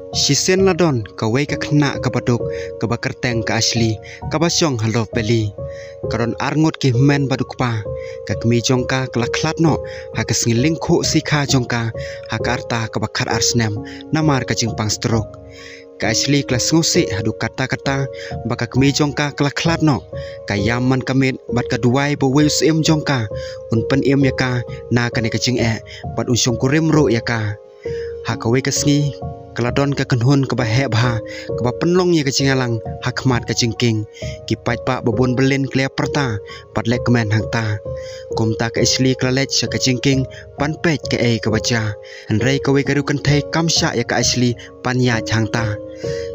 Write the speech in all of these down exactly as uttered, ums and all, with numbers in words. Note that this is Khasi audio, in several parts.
Shisien la don kawei ka khynnah kaba duk kaba kyrteng ka Ashley, kaba shong ha Love Valley. Ka don arngut ki hynmen bad u kpa. Ka kmie jong ka ka la khlad noh ha ka sngi lyngkhuh sikha jong ka, ha ka rta kaba khatar snem, namar ka jingpang stroke. Ka Ashley ka la sngewsih haduh katta katta ba ka kmie jong ka ka la khlad noh. Ka ïam man ka miet bad ka duwai ba uwei u syiem jong ka un pynim ïa ka na kane ka jingeh bad un shongkurim ruh ïa ka. Ha kawei ka sngi ka la don ka kynhun kaba heh bha, kaba pynlong ïa ka jingïalang ha khmat ka jingkieng. Ki paidbah ba bun byllien ki la pyrta bad leh kmen hangta. Kumta ka Ashley ka la leit sha ka jingkieng ban peit kaei kaba jia. Hynrei kawei ka riew kynthei kam shah ïa ka Ashley ban ïaid hangta.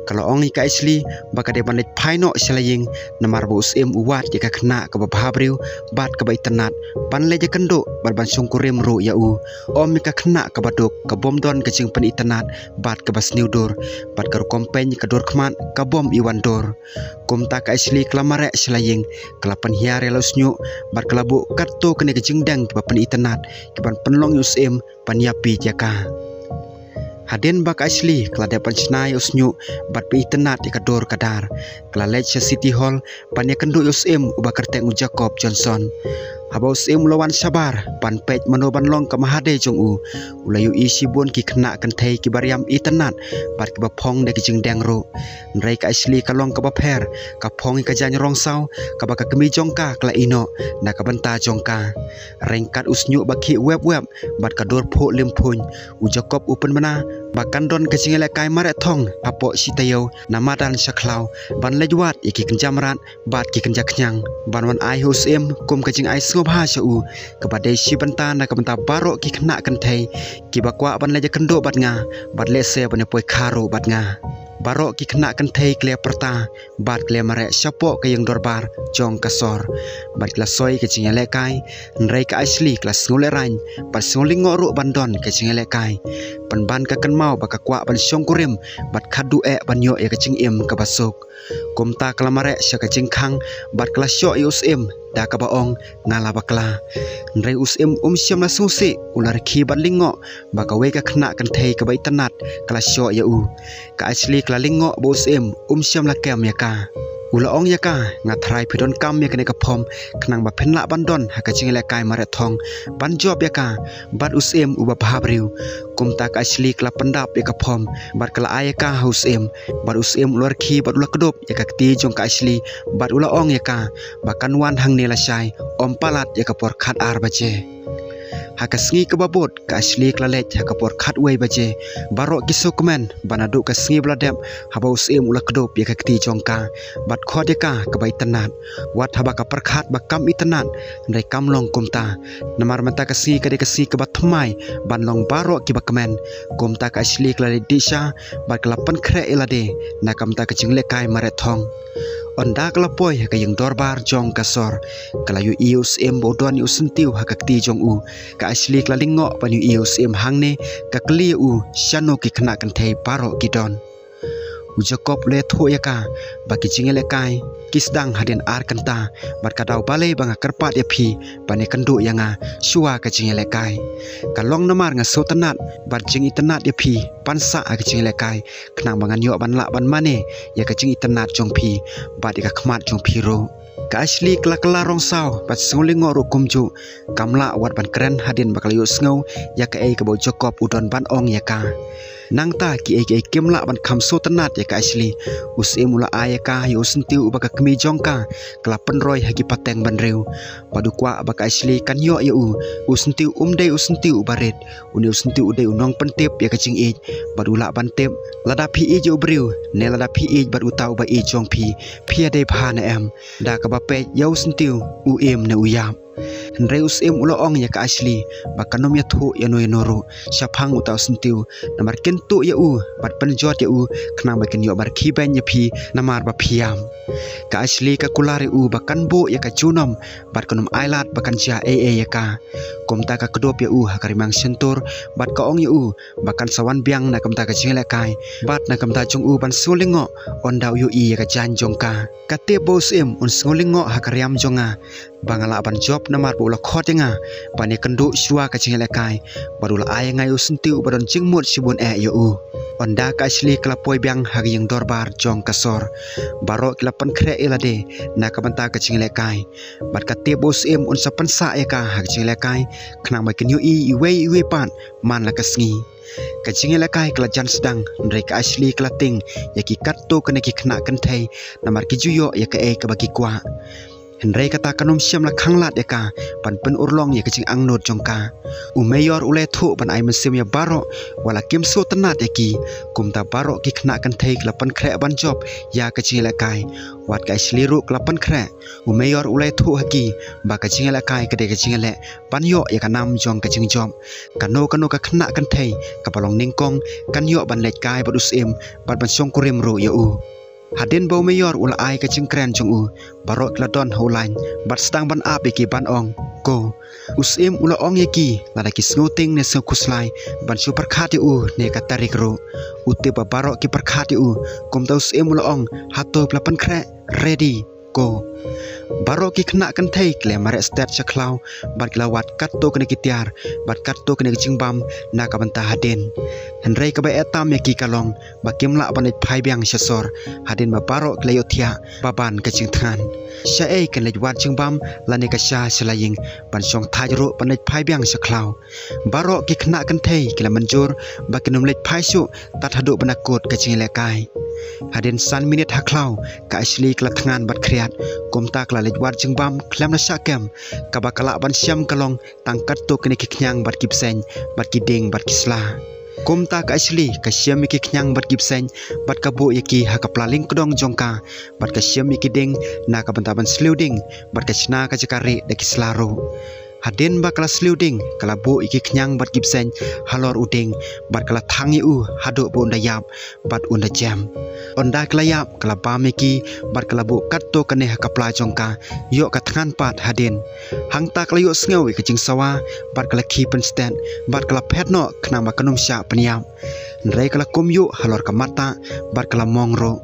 Ka la ong ïa ka Ashley ba ka dei ban leit phai noh sha la ïing, namar ba u syiem u wad ïa ka khynnah kaba bhabriew bad kaba itynnad ban leit ïakynduh bad ban shongkurim ruh ïa u. Ym ïa ka khynnah kaba duk, ka bym don ka jingpynitynnad bad kaba sniew dur, bad ka rukom peiñ ka dur khmat ka bym iwan dur. Kumta ka Ashley ka la mareh sha la ïing, ka la pynhiar ïa la u shñiuh bad ka la buh katto katne ka jingdeng kiba pynitynnad kiban pynlong ïa u syiem ban ïapeit ïa ka. Hadien ba ka Ashley ka la dep ban shna ïa u shñiuh bad pynitynnad ïa ka dur ka dar, ka la leit sha City Hall ban ïakynduh ïa u syiem uba kyrteng u Jacob Johnson. Haba u syiem u la wan shabar ban peit mano ban long ka mahadei jong u, u la ïohi shibun ki khynnah kynthei kiba riam itynnad bad kiba phong da ki jingdeng ruh. Hynrei ka Ashley ka long kaba pher, ka phong ïa ka jaiñ rong saw kaba ka kmie jong ka ka la ïehnoh na ka bynta jong ka. Ryngkat u shñiuh ba khih wep wep bad ka dur phuh lim phuiñ, u Jacob u pynbna ba kan don ka jingïalehkai mareh thong hapoh shi taïew na madan sha khlaw, ban leit wad ïa ki kynja mrad bad ki kynja khñiang, ban wan ai ha u syiem kum ka jingai sngewbha sha u, kaba dei shi bynta na ka bynta baroh ki khynnah kynthei kiba kwah ban leit ïakynduh bad nga, bad lehse ban ïapoikha ruh bad nga. Baroh ki khynnah kynthei ki la pyrta bad ki la mareh shapoh ka ïing dorbar jong ka sor, bad ki la soi ka jingïalehkai. Hynrei ka Ashley ka la sngewlehraiñ bad sngewlyngngoh ruh ban don ka jingïalehkai, pynban ka kynmaw ba ka kwah ban shongkurim bad khadduh eh ban ïoh ïa ka jingim kaba suk. Kumta ka la mareh sha ka jingkhang bad ka la shoh ïa u syiem da kaba ong, "Nga la bakla." Hynrei u syiem um shym la sngewsih, u la rkhie bad lyngngoh ba kawei ka khynnah kynthei kaba itynnad ka la shoh ïa u. Ka Ashley ka la lyngngoh ba u syiem um shym la kem ïa ka. U la ong ïa ka, "Nga thrai phi donkam ïa kane ka phom khnang ba phin lah ban don ha ka jingïalehkai mareh thong ban jop ïa ka bad u syiem uba bhabriew." Kumta ka Ashley ka la pyndap ïa ka phom bad ka la ai ïa ka ha u syiem, bad u syiem u la rkhie bad u la kdup ïa ka kti jong ka Ashley bad u la ong ïa ka ba kan wan hangne lashai, ym palat ïa ka por khatar baje. Ha ka sngi kaba bud ka Ashley ka la leit ha ka por khatwei baje. Baroh ki sngewkmen ba naduh ka sngi ba la dep, haba u syiem u la kdup ïa ka kti jong ka bad khot ïa ka kaba itynnad. Wat haba ka pyrkhat ba kam itynnad, hynrei kam long kumta, namar mynta ka sngi ka dei ka sngi kaba thymmai ban long baroh kiba kmen. Kumta ka Ashley ka la leit dih sha bad ka la pynkhreh ïa lade na ka bynta ka jinglehkai mareh thong. Ynda ka la poi ha ka ïing dorbar jong ka sor, ka la ïohi ïa u syiem ba u don ïa u syntiew ha ka kti jong u. Ka Ashley ka la lyngngoh ban ïohi ïa u syiem hangne, ka kylli ïa u shano ki khynnah kynthei baroh ki don. U Jacob u la ïathuh ïa ka ba ki jingïalehkai ki sdang hadien ar kynta, bad ka daw balei ba nga kyrpad ïa phi ban ïakynduh ïa nga shuwa ka jingïalehkai. Ka long namar nga sngewtynnad bad jingitynnad ïa phi ban sah ha ka jingïalehkai, khnang ba ngan ïoh ban lah ban mane ïa ka jingitynnad jong phi bad ïa ka khmat jong phi ruh. Ka Ashley ka la kylla rong saw bad sngewlyngngoh ruh kumjuh, kam lah wat ban kren hadien ba ka la ïohsngew ïa kaei kaba u Jacob u don ban ong ïa ka. Nangta kiei kiei kim lah ban kham sngewtynnad ïa ka Ashley. U syiem u la ai ïa ka ïa u syntiew uba ka kmie jong ka ka la pynroi ha ki pateng bynriew, bad u kwah ba ka Ashley kan ïoh ïa u. U syntiew um dei u syntiew uba rit. Une u syntiew u dei u nongpyntip ïa ka jingïeit, bad u lah ban tip lada phi ïeit ïa u briew ne lada phi ïeit bad uta uba ïeit jong phi, phi ïadei bha ne em. Da kaba peit ïa u syntiew, u im ne u ïap. Hynrei u syiem u la ong ïa ka Ashley ba kan ym ïathuh ïano ïano ruh shaphang uta u syntiew, namar kin tuh ïa u bad pynjot ïa u, khnang ba kin ïoh ban rkhie beiñ ïa phi namar ba phi ïam. Ka Ashley ka kular ïa u ba kan buh ïa ka junom bad kan ym ailad ba kan jia ei ei ïa ka. Kumta ka kdup ïa u ha ka rimang shyntur bad ka ong ïa u ba kan sa wan biang na ka bynta ka jingïalehkai bad na ka bynta jong u ban sngewlyngngoh ynda u ïohi ïa ka jaiñ jong ka. Ka tip ba u syiem un sngewlyngngoh ha ka riam jong nga, ba nga lah ban jop namar ba u la khot ïa nga ban ïakynduh shuwa ka jingïalehkai, bad u la ai ïa nga ïa u syntiew uba don jingmut shibun eh ïa u. Ynda ka Ashley ka la poi biang ha ka ïing dorbar jong ka sor, baroh ki la pynkhreh ïa lade na ka bynta ka jingïalehkai. Bad ka tip ba u Syiem un sa pynsah ïa ka ha ka jingïalehkai, khnang ba kin ïohi iwei iwei pat man la ka sngi. Ka jingïalehkai ka la jan sdang, hynrei ka Ashley ka la tieng ïa ki katto katne ki khynnah kynthei, namar ki ju ïoh ïa kaei kaba ki kwah. Hynrei kata kan ym shym la khanglad ïa ka ban pynurlong ïa ka jingangnud jong ka. U Mayor u la ïathuh ban ai mynsiem ïa baroh, wat la kim sngewtynnad ïa ki. Kumta baroh ki khynnah kynthei ki la pynkhreh ban jop ïa ka jingïalehkai. Wat ka Ashley ruh ka la pynkhreh. U Mayor u la ïathuh ha ki ba ka jingïalehkai ka dei ka jingïaleh ban ïoh ïa ka nam jong ka jingjop. Kano kano ka khynnah kynthei kaba long nyngkong kan ïoh ban leit kai bad u Syiem bad ban shongkurim ruh ïa u. Hadien ba u Mayor u la ai ka jingkren jong u, baroh ki la don ha u lain bad sdang ban ap ïa ki ban ong, "Go." U Syiem u la ong ïa ki, lada ki sngewtieng ne sngewkhuslai ban shu pyrkhat ïa u ne ka tarik ruh. U tip ba baroh ki pyrkhat ïa u. Kumta u Syiem u la ong, "Hato phi la pynkhreh? Ready, go." Baroh ki khynnah kynthei ki la mareh stet sha khlaw bad ki la wad katto katne ki tiar bad katto katne ki jingbam na ka bynta hadien. Hynrei kaba eh tam ïa ki ka long ba kim lah ban leit phai biang sha sor hadien ba baroh ki la ïohthiah ba ban ka jingthngan. Shaei kin leit wad jingbam lane ka sha sha la ïing ban shong thait ruh ban leit phai biang sha khlaw. Baroh ki khynnah kynthei ki la mynjur ba kin ym leit phai shuh tad haduh ba na kut ka jingïalehkai. Hadien san minit ha khlaw, ka Ashley ka la thngan bad khriat. Kumta ka la leit wad jingbam khlem da shah kem. Kaba ka lah ban shem ka long tang katto katne ki khñiang bad ki bseiñ, bad ki dieng bad ki sla. Kumta ka Ashley ka shim ïa ki khñiang bad ki bseiñ, bad ka buh ïa ki ha ka pla lyngkdong jong ka, bad ka shim ïa ki dieng na ka bynta ban sliew dieng, bad ka shna ka jaka rieh da ki sla ruh. Hadien ba ka la sliew dieng, ka la buh ïa ki khñiang bad ki bseiñ halor u dieng, bad ka la thang ïa u haduh ba un da ïap bad un da jem. Ynda ka la ïap, ka la bam ïa ki, bad ka la buh katto katne ha ka pla jong ka, ïoh ka thngan pat hadien. Hangta ka la ïohsngew ïa ka jingsawa, bad ka la khie pynstet, bad ka la phet noh khnang ba kan ym shah pynïap. Hynrei ka la kum ïuh halor ka matta, bad ka la mong ruh.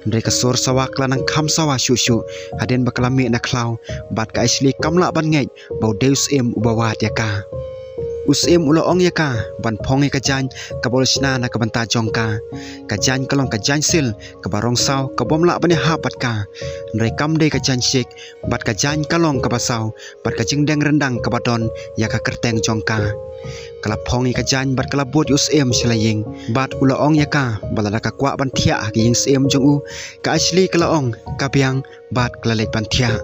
Hynrei ka sur sawa ka la nang kham sawa shuh shuh, hadien ba ka la mih na khlaw, bad ka Ashley kam lah ban ngeit ba u dei u Syiem uba wad ïa ka. U Syiem u la ong ïa ka ban phong ïa ka jaiñ kaba u la shna na ka bynta jong ka. Ka jaiñ ka long ka jaiñ sil kaba rong saw, ka bym lah ban ïahap bad ka. Hynrei kam dei ka jaiñ shik, bad ka jaiñ ka long kaba saw, bad ka jingdeng ryndang kaba don ïa ka kyrteng jong ka. Ka la phong ïa ka jaiñ bad ka la bud ïa u Syiem sha la ïing, bad u la ong ïa ka ba lada ka kwah ban thiah ha ka ïing Syiem jong u. Ka Ashley ka la ong, "Ka biang," bad ka la leit ban thiah.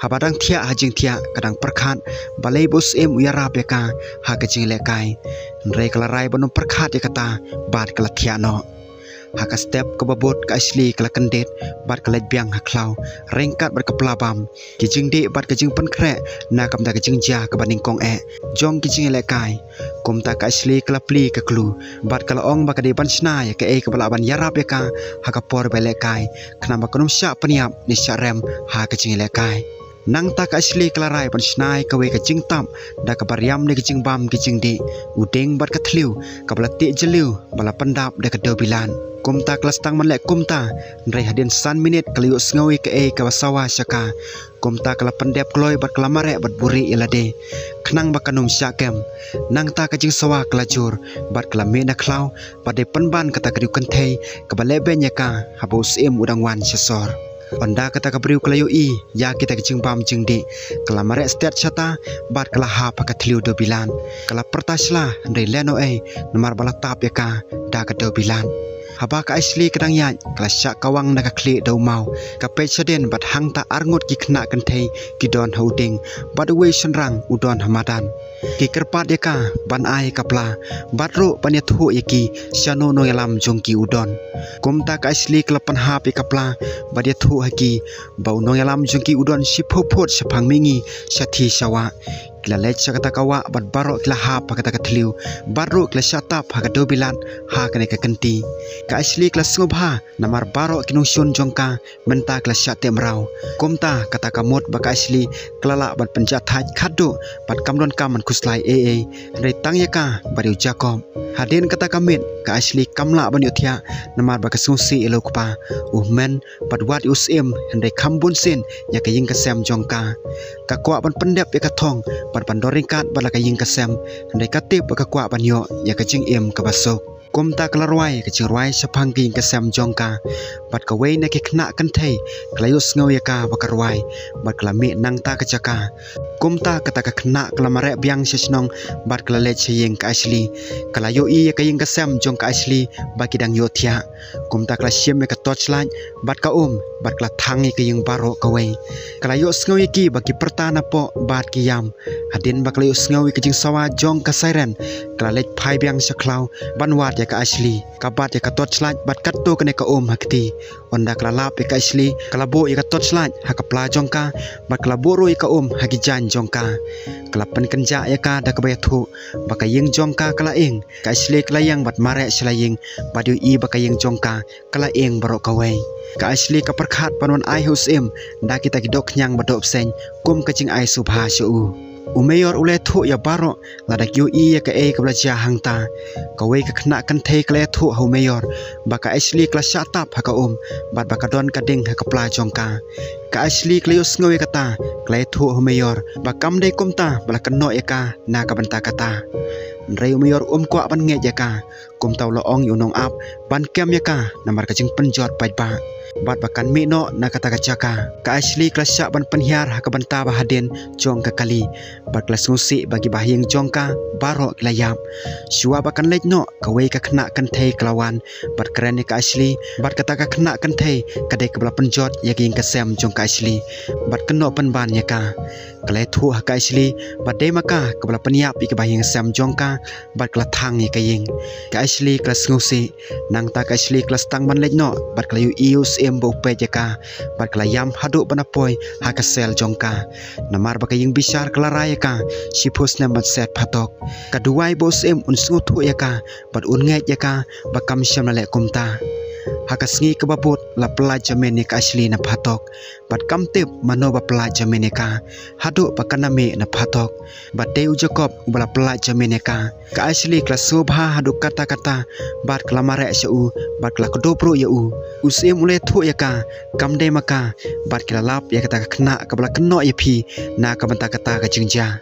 Haba dang thiah ha jingthiah, ka dang pyrkhat balei ba u Syiem u ïarap ïa ka ha ka jingïalehkai. Hynrei ka la rai ban ym pyrkhat ïa kata, bad ka la thiah noh. Ha ka step kaba bud, ka Ashley ka la kyndit bad ka leit biang ha khlaw, ryngkat bad ka pla bam, ki jingdih bad ka jingpynkhreh na ka bynta ka jingjia kaba nyngkong eh jong ki jingïalehkai. Kumta ka Ashley ka la plie ka clue, bad ka la ong ba ka dei ban shna ïa kaei kaba lah ban ïarap ïa ka ha ka por ba lehkai, khnang ba kan ym shah pynïap ne shah rem ha ka jingïalehkai. Nangta ka Ashley ka la rai ban shna ïa kawei ka jingtap da kaba riam da ka jingbam ki jingdih, u dieng bad ka thliew, kaba la tih jylliew bad la pyndap da ka dewbilat. Kumta ka la sdang ban leh kumta, hynrei hadien san minit ka la ïohsngew ïa kaei kaba sawa sha ka. Kumta ka la pyndep kloi bad ka la mareh bad buhrieh ïa lade, khnang ba kan ym shah kem. Nangta ka jingsawa ka la jur, bad ka la mih na khlaw, bad dei pynban kata ka riew kynthei kaba lehbeiñ ïa ka haba u Syiem u dang wan sha sor. Ynda kata ka briew ka la ïohi ïa kita ki jingbam jingdih, ka la mareh stet shata, bad ka la hap ha ka thliew dewbilat. Ka la pyrta shla, hynrei lehnohei, namar ba la tap ïa ka da ka dewbilat. Haba ka Ashley ka dang ïaid, ka la shah kawang na ka khlieh da u maw. Ka peit shadien bad hangta arngut ki khynnah kynthei ki don ha u dieng, bad uwei u shynrang u don ha madan. Ki kyrpad ïa ka ban ai ka pla, bad ruh ban ïathuh ïa ki shano u nongïalam jong ki u don. Kumta ka Ashley ka la pynhap ïa ka pla bad ïathuh ha ki ba u nongïalam jong ki u don shiphew phut shaphang mihngi, shathie sha wah. Ki la leit sha kata ka wah bad baroh ki la hap ha kata ka thliew, bad ruh ki la shah tap ha ka dewbilat ha kane ka kynti. Ka Ashley ka la sngewbha namar baroh ki nongshun jong ka mynta ki la shah teh mraw. Kumta kata ka mut ba ka Ashley ka la lah ban pynjah thait khatduh, bad kam donkam ban khuslai ei ei, hynrei tang ïa ka bad ïa u Jacob. Hadien kata ka miet ka Ashley kam lah ban ïohthiah, namar ba ka sngewsih ïa la u kpa, u hynmen, bad wat ïa u Syiem, hynrei kham bun sien ïa ka ïing ka sem jong ka. Ka kwah ban pyndep ïa ka thong bad ban don ryngkat bad la ka ïing ka sem, hynrei ka tip ba ka kwah ban ïoh ïa ka jingim kaba suk. Kumta ka la rwai ka jingrwai shaphang ka ïing ka sem jong ka. Bad kawei na ki khynnah kynthei ka la ïohsngew ïa ka ba ka rwai, bad ka la mih nangta ka jaka. Kumta kata ka khynnah ka la mareh biang sha shnong, bad ka la leit sha ïing ka Ashley. Ka la ïohi ïa ka ïing ka sem jong ka Ashley ba ki dang ïohthiah. Kumta ka la shim ïa ka torchlight bad ka um, bad ka la thang ïa ka ïing baroh kawei. Ka la ïohsngew ïa ki ba ki pyrta napoh bad ki ïam. Hadien ba ka la ïohsngew ïa ka jingsawa jong ka siren, ka la leit phai biang sha khlaw ban wad ïa ka Ashley. Ka bat ïa ka torchlight bad katto katne ka um ha kti. Ynda ka la lap ïa ka Ashley, ka la buh ïa ka torchlight ha ka pla jong ka, bad ka la buh ruh ïa ka um ha ki jaiñ jong ka. Ka la pynkynjah ïa ka da kaba ïathuh ba ka ïing jong ka ka la ing. Ka Ashley ka la ïeng bad mareh sha la ïing, bad ïohi ba ka ïing jong ka ka la ing baroh kawei. Ka Ashley ka pyrkhat ban wan ai ha u syiem da kita ki dohkñiang ba dohbseiñ kum ka jingai sngewbha sha u. U Mayor u la ïathuh ïa baroh lada ki ïohi ïa kaei kaba la jia hangta. Kawei ka khynnah kynthei ka la ïathuh ha u Mayor ba ka Ashley ka la shah tap ha ka um, bad ba ka don ka ding ha ka pla jong ka. Ka Ashley ka la ïohsngew ïa kata, ka la ïathuh ha u Mayor ba kam dei kumta ba la kynnoh ïa ka na ka bynta kata. Hynrei u Mayor um kwah ban ngeit ïa ka. Kumta u la ong ïa u nongap ban kem ïa ka namar ka jingpynjot paidbah, bad ba kan mih noh na kata ka jaka. Ka Ashley ka la shah ban pynhiar ha ka bynta ba hadien jong ka kali, bad ka la sngewsih ba ki bahaïing jong ka baroh ki la ïap. Shuwa ba kan leit noh, kawei ka khynnah kynthei ka la wan bad kren ïa ka Ashley, bad kata ka khynnah kynthei ka dei kaba la pynjot ïa ka ïing ka sem jong ka Ashley, bad kynnoh pynban ïa ka. Ka la ïathuh ha ka Ashley ba dei ma ka kaba la pynïap ïa ka bahaïing sem jong ka, bad ka la thang ïa ka ïing. Ka Ashley ka la sngewsih. Nangta ka Ashley ka la sdang ban leit noh, bad ka la ïohi ïa u syiem ba u peit ïa ka, bad ka la ïam haduh ban da poi ha ka sel jong ka. Namar ba ka ïingbishar ka la rai ïa ka shiphew snem ban set phatok. Ka duwai ba u syiem un sngewthuh ïa ka bad un ngeit ïa ka ba kam shym la leh kumta. Ha ka sngi kaba bud la pyllait jamin ïa ka Ashley na phatok, bad kam tip mano ba pyllait jamin ïa ka, haduh ba kan da mih na phatok. Bad dei u Jacob uba la pyllait jamin ïa ka. Ka Ashley ka la sngewbha haduh katta katta, bad ka la mareh sha u, bad ka la kdup ruh ïa u. U syiem u la ïathuh ïa ka, kam dei ma ka, bad ki la lap ïa kata ka khynnah kaba la kynnoh ïa phi na ka bynta kata ka jingjia.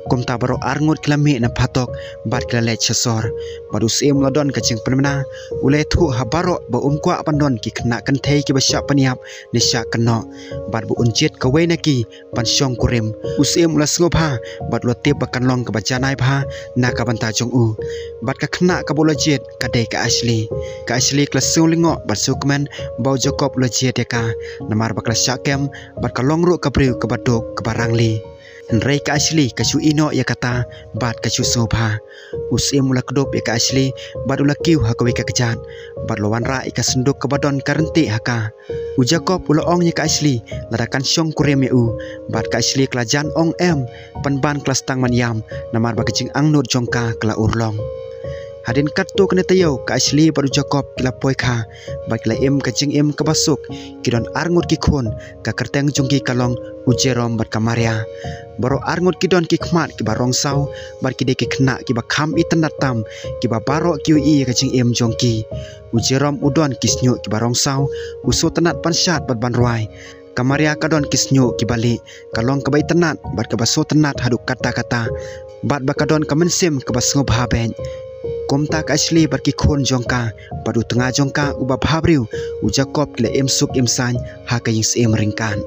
Kumta baroh arngut ki la mih na phatok, bad ki la leit sha sor. Bad u syiem u la don ka jingpynbna, u la ïathuh ha baroh ba um kwah ban don ki khynnah kynthei kiba shah pynïap ne shah kynnoh, bad ba un jied kawei na ki ban shong kurim. U syiem u la sngewbha, bad u la tip ba kan long kaba janai bha na ka bynta jong u. Bad ka khynnah kaba u la jied ka dei ka Ashley. Ka Ashley ka la sngewlyngngoh bad sngewkmen ba u Jacob u la jied ïa ka, namar ba ka la shah kem, bad ka long ruh ka briew kaba duk kaba rangli. Hynrei ka Ashley ka shu ïeh noh ïa kata, bad ka shu sngewbha. U syiem u la kdup ïa ka Ashley, bad u la kiew ha kawei ka kjat, bad u la wanrah ïa ka synduk kaba don ka ryntih ha ka. U Jacob u la ong ïa ka Ashley lada kan shong kurim ïa u, bad ka Ashley ka la jan ong em, pynban ka la sdang ban ïam, namar ba ka jingangnud jong ka ka la urlong. Hadien katto katne taïew ka Ashley bad u Jacob ki la poi kha, bad ki la im ka jingim kaba suk. Ki don arngut ki khun, ka kyrteng jong ki ka long u Jerome bad ka Maria. Baroh arngut ki don ki khmat kiba rong saw, bad ki dei ki khynnah kiba kham itynnad tam, kiba baroh ki ïohi ïa ka jingim jong ki. U Jerome u don ki shñiuh kiba rong saw, u sngewtynnad ban shad bad ban rwai. Ka Maria ka don ki shñiuh kiba lieh, ka long kaba itynnad bad kaba sngewtynnad haduh katta katta, bad ba ka don ka mynsiem kaba sngewbha beit. Kumta ka Ashley bad ki khun jong ka, bad u tnga jong ka uba bhabriew, u Jacob, ki la im suk im saiñ ha ka ïing syiem ryngkat.